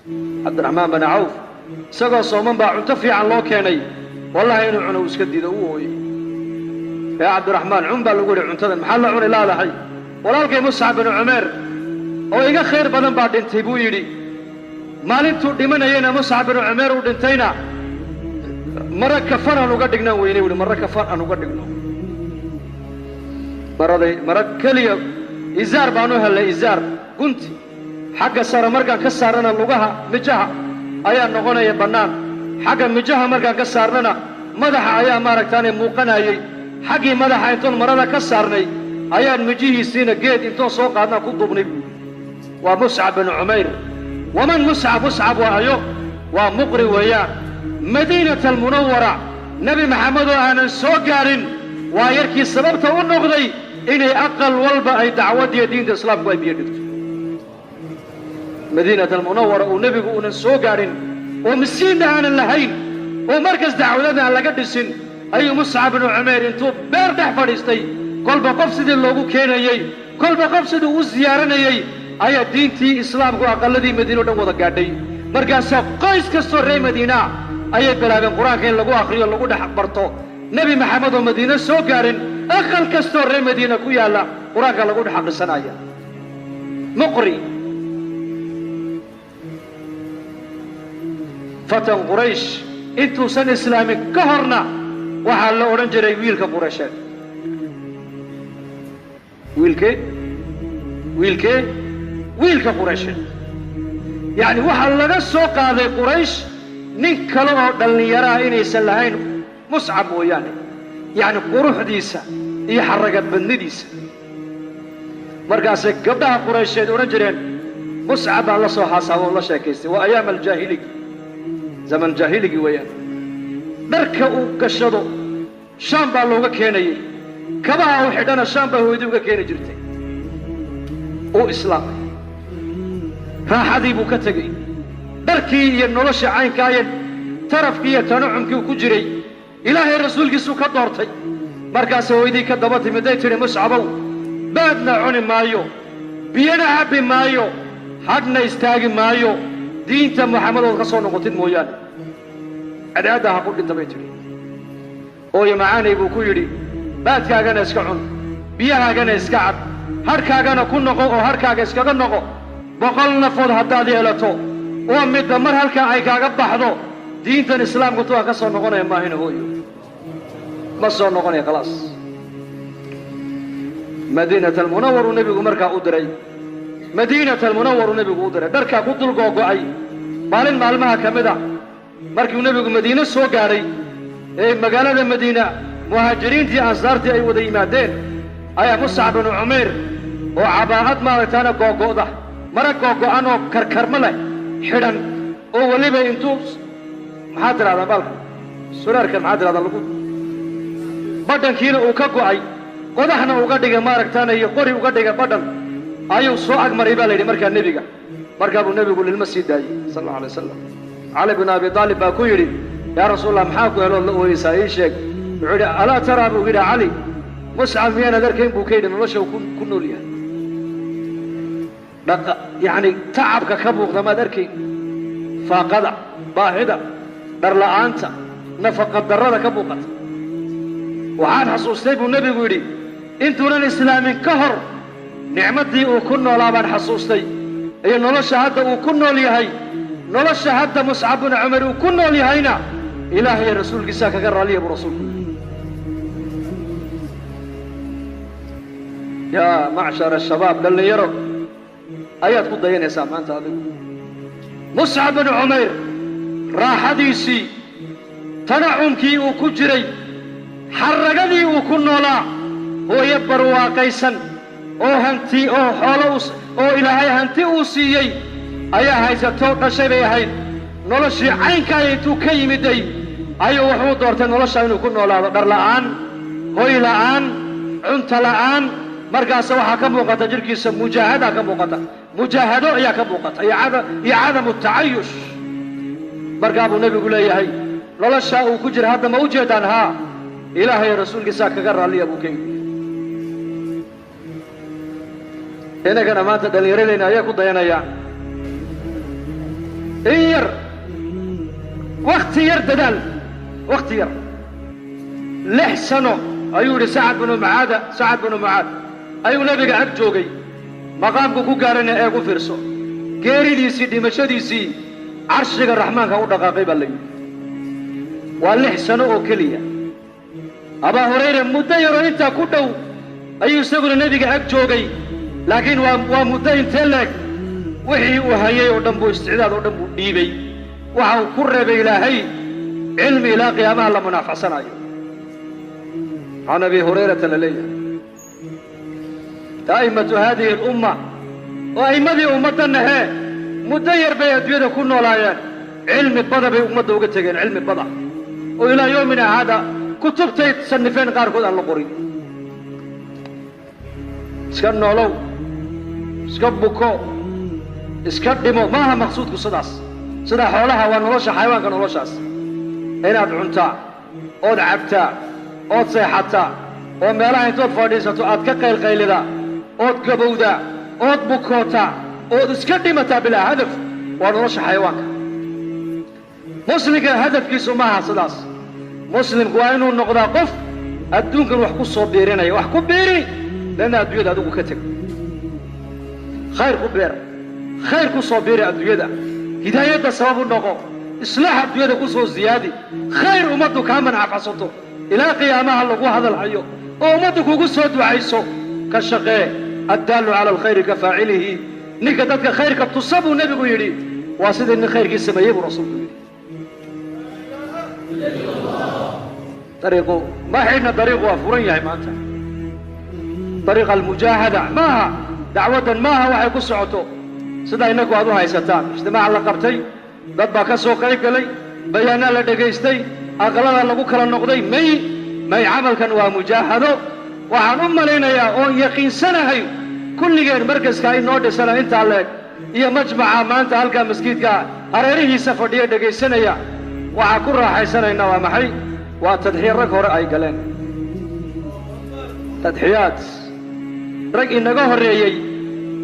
Cabdiraxmaan bin Cawf isagoo sooman baa cunto fiican loo keenay, wallahi inuu cuno uu iska diido, uu ooyey. Yaa Cabdiraxmaan, cun baa lagu yidhi cuntadan, maxaa la cuni laadahay? Walaalkay Muscab bin Cumeer oo iga khayr badan baa dhintay buu yidhi. Maalintuu dhimanayeyna Muscab bin Cumeer uu dhintayna mara kafan aan uga dhignaan weynay buuhi, mara kafan aan uga dhigno. Maraday mara keliya izaar baan u hellay, izaar gunti xagga sare markaan ka saarnana lugaha mijaha ayaa noqonaya bannaan, xagga mijaha markaan ka saarnana madaxa ayaa maaragtaane muuqanayey. Xaggii madaxa intoon marada ka saarnay ayaan mijihiisiina geed intoon soo qaadnaan ku duubnay buu yidhi. Waa Muscab bin Cumayr. Waman Muscab? Muscab waa ayo? Waa muqri weeyaan. Madiinata almunawara Nebi Maxamed oo aanan soo gaadhin waa yarkii sababta u noqday inay aqal walba ay dacwaddiiyo diinta islaamku ay biyo dhigto. Madiinata almunawara uu nebigu uunan soo gaadhin oo miskiinna aanan lahayn oo markas dacwadada aan laga dhisin ayuu Muscab binu Cumayr intuu beer dhex fadhiistay kolba qof sidii loogu keenayey, kolba qof siduu u siyaaranayey ayaa diintii islaamku aqalladii Madiina o dhan wada gaadhay. Markaasaa qoys kastoo reer Madiinaa ayay bilaabeen qur-aanka in lagu akhriyo, lagu dhex barto. Nebi Maxamed oo Madiine soo gaadhin aqal kastoo reer Madiina ku yaalla qur-aanka lagu dhex akhrisanaya. Muqri fatan Quraysh intuusan islaamin ka horna waxaa la odhan jiray wiilka Quraysheed. Wiilkee? Wiilkee? Wiilka Quraysheed. Yacni waxaa laga soo qaaday Quraysh nin kale oo dhallinyaraha inaysan lahayn Muscab mooyaane, yacni quruxdiisa iyo xarraga badnidiisa. Markaasay gabdhaha Quraysheed odhan jireen Muscab baan la soo xaasaabo oo la sheekaystay. Waa ayaam aljaahiligi, zaman jaahiligi weeyaan. Dharka uu gashado Shaam baa looga keenayey, kabaha uu xidhana Shaam baa hooyadii uga keeni jirtay. Uu islaamay, raaxadii buu ka tegey, dharkii iyo nolosha caynkaa iyo tarafkii iyo tanucumkii uu ku jiray Ilaahay rasuulkiisuu ka doortay. Markaase hooyadii ka daba timiday tidhi, Muscabow, baadna cuni maayo, biyana cabbi maayo, hadhna istaagi maayo diinta Maxamed ood ka soo noqotid mooyaane. Cadceadda ha ku dhinta bay tidhi. Hooyo macaanay buu ku yidhi, baadkaagana iska cun, biyahaagana iska cab, hadhkaagana ku noqo oo hadhkaaga iskaga noqo. 100 nafood haddaad yeelato oo midba mar halkaa ay kaaga baxdo diintan islaamku tuwaan ka soo noqonaya maahina hooyo, ma soo noqonaya khalaas. Madiinata almunawaruu nebigu markaa u diray, Madiinata almunawaruu nebigu u diray, dharkaa ku dul googo'ay. Maalin maalmaha ka mid a markiu nebigu Madiine soo gaadhay ee magaalada Madiina muhaajiriintii ansaartii ay wada yimaadeen ayaa Muscab binu Cumayr oo cabaa'ad maaragtaana googo'da, mara googo'an oo karkarmo leh xidhan, oo weliba intuu maxaa tidhahdaa baalka suraarka maxaa tidhahdaa lagu badhankiina uu ka go'ay, qodaxna uga dhigay maaragtaana iyo qori uga dhigay badhan ayuu soo agmaray baa la yidhi markaa nebiga. Markaa buu nebigu lilma sii daayey sal allau alay wasalam. Cali bin Abi Taalib baa ku yidhi, yaa Rasuulallah, maxaa ku helood la ooyeysaa, ii sheeg. Wuxuu yidhi, alaa taraa buu yidhi Cali, Muscab miyaanaad arkayn buu ka yidhi nolosha uu ku nool yahay, dhaqa yacni tacabka ka muuqda maad arkayn, faaqada, baahida, dharla'aanta, nafaqa darrada ka muuqata. Waxaan xasuustay buu nebigu yidhi intuunan islaamin ka hor nicmaddii uu ku noolaa baan xasuustay iyo nolosha hadda uu ku nool yahay. Nolosha hadda Muscab bin Cumar uu ku nool yahayna Ilaahay rasuulkiisaa kaga raalliya buu rasuulku yidhi. Yaa macshara ashabaab, dhallinyaro ayaad ku dayanaysaa maanta adigu. Muscab bin Cumayr raaxadiisii, tanacumkii uu ku jiray, xarragadii uu ku noolaa, hooyo barwaaqaysan oo hanti oo xoolo oo Ilaahay hanti uu siiyey ayaa haysatoo dhashay bay ahayd. Noloshii caynkaaya intuu ka yimiday ayuu wuxuu doortay nolosha inuu ku noolaado dhar la'aan, hoy la'aan, cunto la'aan. Markaase waxaa ka muuqata jidhkiisa mujaahadaa ka muuqata, mujaahado ayaa ka muuqata iyo cadamu tacayush. Markaa buu nebigu leeyahay noloshaa uu ku jira hadda ma u jeedaan? Haa, Ilaahay rasuulkiisaa kaga raalliya buu ka yidhi. Innagana maanta dhallinyaradeenna ayaa ku dayanayaan. In yar wakhti yar dadaal, wakhti yar 6 sano ayuu yidhi Sacad binu Mucaada, Sacad binu Mucaad ayuu nebiga ag joogay. Maqaamku ku gaarana eeg u fiirso, geeridiisii dhimashadiisii carshiga raxmaanka u dhaqaaqay baa la yidhi. Waa 6 sano oo keliya. Abaa Hurayra muddo yaroo intaa ku dhow ayuu isaguna nebiga ag joogay, laakiin waa muddo intee leeg wixii uu hayay oo dhan buu isticdaad oo dhan buu dhiibay. Waxa uu ku reebay Ilaahay cilmi ilaa qiyaamaha la munaafacsanayo. Can Abi Hurayrata la leeyahay a'immatu haadihi alumma oo a'immadii ummaddanahee muddo yar bay adduunyada ku noolaayeen, cilmi bada bay ummadda uga tegeen, cilmi bada oo ilaa yoomina haada kutubtay sannifeen qaarkood aan la qorin. Iska noolow, iska buko, iska dhimo, maaha maqsuudku sidaas. Sidaa xoolaha waa nolosha xayawaanka, noloshaas inaad cuntaa ood cabtaa ood seexataa oo meelaha intood fadhiisato aad ka qaylqaylidaa ood gabowdaa ood bukootaa ood iska dhimataa bilaa hadaf, waa nolosha xayawaanka. Muslimka hadafkiisu maaha sidaas. Muslimku waa inuu noqdaa qof adduunkan wax ku soo biirinaya, wax ku biiri, leanna adduunyada adigu ka teg, khayr ku beer, khayr ku soo biiri adduunyada, hidaayadda sabab u noqo, islaax adduunyada ku soo ziyaadi, khayr ummaddu kaa manacafsato ilaa qiyaamaha lagu hadal hayo oo ummaddu kugu soo ducayso. Ka shaqee. Addaalu cala alkhayri ka faacilihi, ninka dadka khayrka tusa buu nebigu yidhi waa sidii nin khayrkii sameeyey buu rasuulku yidhi. Dariiqu ma xidhna, dariiqu waa furan yahay maanta. Dariiqa almujaahada maaha, dacwaddan maaha waxay ku socoto sida innagu aad u haysataan. Ijtimaac la qabtay, dad baa ka soo qayb galay, bayaanaa la dhegaystay, aqalada lagu kala noqday. May camalkan waa mujaahado. Waxaan u malaynayaa oon yaqiinsanahay kulligeen markaska inoo dhisana intaa leeg iyo majmaca maanta halkaa maskiidka hareerihiisa fadhiya dhegaysanaya, waxaa ku raaxaysanaynaa waa maxay? Waa tadxiya rag hore ay galeen, tadxiyaad rag inaga horreeyey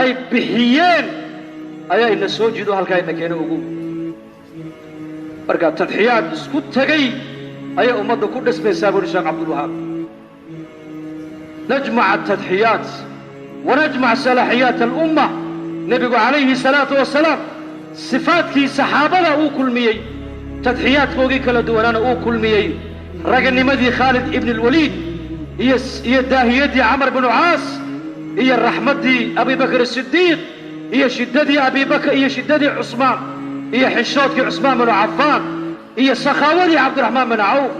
ay bixiyeen ayaa ina soo jiido halkaa ina keena ugu. Marka tadxiyaad isku tegey ayay ummadda ku dhismaysaa buuri Sheekh Cabdulwahaab. Najmac atadxiyaat wanajmac salaaxiyaat alumma. Nebigu calayhi salaatu wasalaam sifaadkii saxaabada uu kulmiyey, tadxiyaadkoogii kala duwanaana uu kulmiyey, raganimadii Khaalid ibn alwaliid iyo daahiyaddii Camar binu Caas iyo raxmaddii Abibakr asidiiq iyo shiddadii Abibakr iyo shiddadii Cusmaan iyo xishoodkii Cusmaan binu Cafaan iyo sakhaawadii Cabdiraxmaan bin Cawf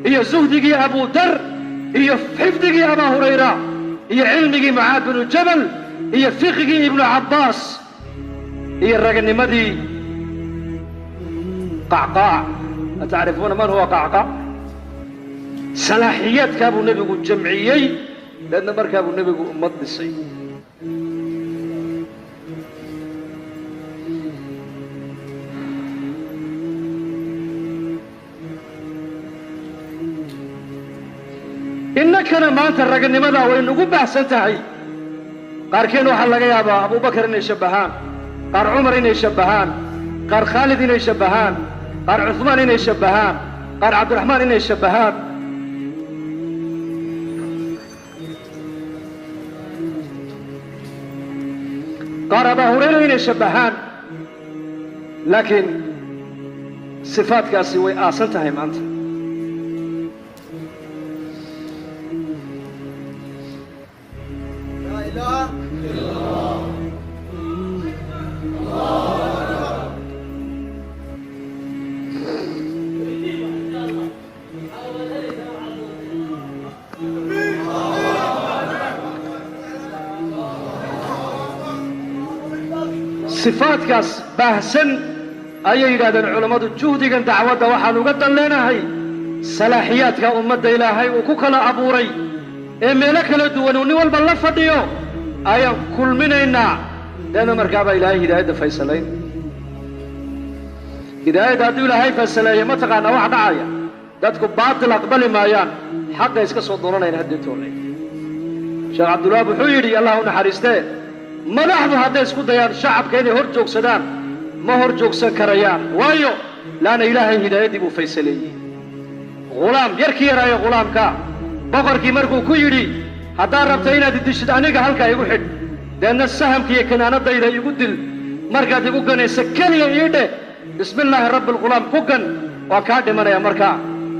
iyo zuhdigii Abu Dar iyo xifdigii Abaa Hurayra iyo cilmigii Mucaad binu Jabal iyo fiqigii Ibnu Cabbaas iyo raganimadii Qacqaac. Atacrifuuna man huwa Qacqaac? Salaaxiyaadkaa buu nebigu jamciyey, leedna markaa buu nebigu ummad dhisay. Innakana maanta raganimadaa way nagu baxsan tahay. Qaarkeen waxaa laga yaabaa Abubakar inay shabbahaan, qaar Cumar inay shabbahaan, qaar Khaalid inay shabbahaan, qaar Cuhmaan inay shabbahaan, qaar Cabdiraxmaan inay shabbahaan. Qaar Abaa Hurayra inay shabbahaan, laakiin sifaadkaasi way aasan tahay maanta. لا إله إلا الله. Sifaadkaas baahsan ayay yidhahdeen culammadu, juhdigan dacwadda waxaan uga dan leenahay salaaxiyaadka ummadda Ilaahay uu ku kala abuuray ee meelo kala duwan uu nin walba la fadhiyo ayaan kulminaynaa. Leanna markaabaa Ilaahay hidaayadda faysalayn. Hidaayadda hadduu Ilaahay faysaleeyo, ma taqaanaa wax dhacaya? Dadku baatil aqbali maayaan, xaqa iska soo doonanayaan haddeetoole. Sheekh Cabdulwahaab wuxuu yidhi, Allah u naxariistee, madaxdu hadday isku dayaan shacabka inay hor joogsadaan Ma hor joogsan karayaan. Waayo, laanna Ilaahay hidaayaddii buu faysaleeyey. Ghulaam yarkii yaraayo, ghulaamka boqorkii markuu ku yidhi: "Haddaad rabta inaad idishid, aniga halkaa igu xidh, deedna sahamka iyo kinaanadayda igu dil. Markaad igu ganaysa keliya ii dheh 'Bismi illaahi rabbi alghulaam' ku gan, waan kaa dhimanaya." Markaa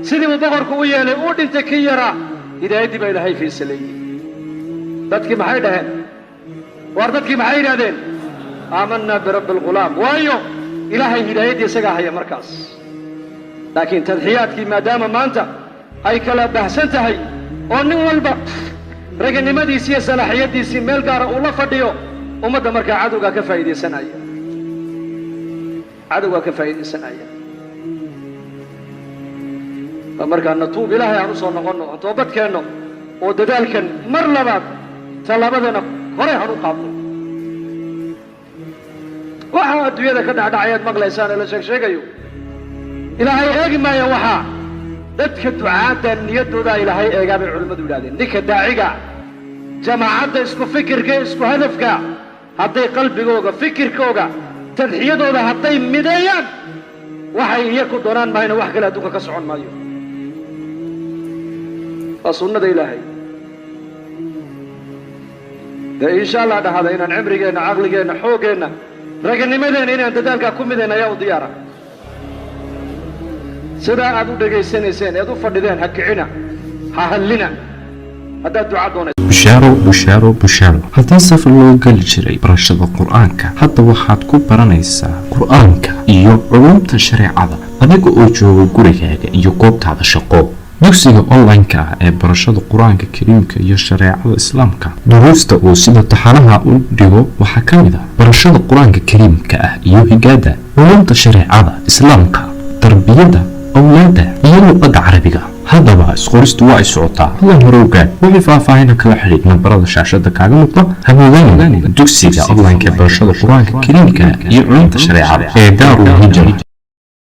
sidii buu boqorku u yeelay. Uu dhintay kii yaraa. Hidaayaddii baa Ilaahay faysaleeyey. Dadkii maxay dhaheen? Waar, dadkii maxay yidhahdeen? "Aamanaa birabbi alghulaam." Waayo, Ilaahay hidaayaddii isagaa haya markaas. Laakiin tadxiyaadkii maadaama maanta ay kala bahsan tahay oo nin walba raganimadiisii iyo salaaxiyaddiisii meel gaara uu la fadhiyo, ummadda markaa cadowgaa ka faa'iidaysanaya, cadowgaa ka faa'iidaysanaya. Markaa natuub, Ilaahay aan u soo noqonno, aan toobad keenno oo dadaalkan mar labaad tallaabadana hore han u qaadno. Waxaa adduunyada ka dhacdhacayaad maqlaysaan ee la sheeg sheegayo, Ilaahay eegi maayo. Waxaa dadka ducaadda niyaddoodaa Ilaahay eegaa bay culimmadu yidhahdeen. Ninka daaciga, jamaacadda isku fikirka, isku hadafka, hadday qalbigooga, fikirkooga, tadxiyadooda hadday mideeyaan, waxay iyaku doonaan maayna wax kale adduunka ka socon maayo. Waa sunnada Ilaahay. Dee insha Allah dhahada inaan cimrigeenna, caqligeenna, xooggeenna, raganimadeenna inaan dadaalkaa ku midayna ayaa u diyaara. Sidaa aad u dhegaysanayseen eed u fadhideen, ha kicina, ha hadlina haddaad duca doonayso. Bushaaro, bushaaro, bushaaro! Haddii safar loo geli jiray barashada Qur-aanka, hadda waxaad ku baranaysaa Qur-aanka iyo culumta shareecada adiga oo jooga gurigaaga iyo goobtaada shaqo. Dugsiga online-ka ah ee barashada Qur-aanka Kariimka iyo shareecada Islaamka, duruusta uu sida taxanaha u dhigo waxaa ka mid ah barashada Qur-aanka Kariimka ah iyo higaada, culumta shareecada Islaamka, tarbiyada awlaadda iyo luqadda Carabiga. Haddaba isqoristu waa ay socotaa, hadan hore ogaad. Wixii faahfaahina kala xidhiidh nambarada shaashada kaaga muuqda. Hamoodaan dugsiga online-ka ee barashada Qur-aanka Kariimka iyo culumta shareecada ee Daarul Hijra.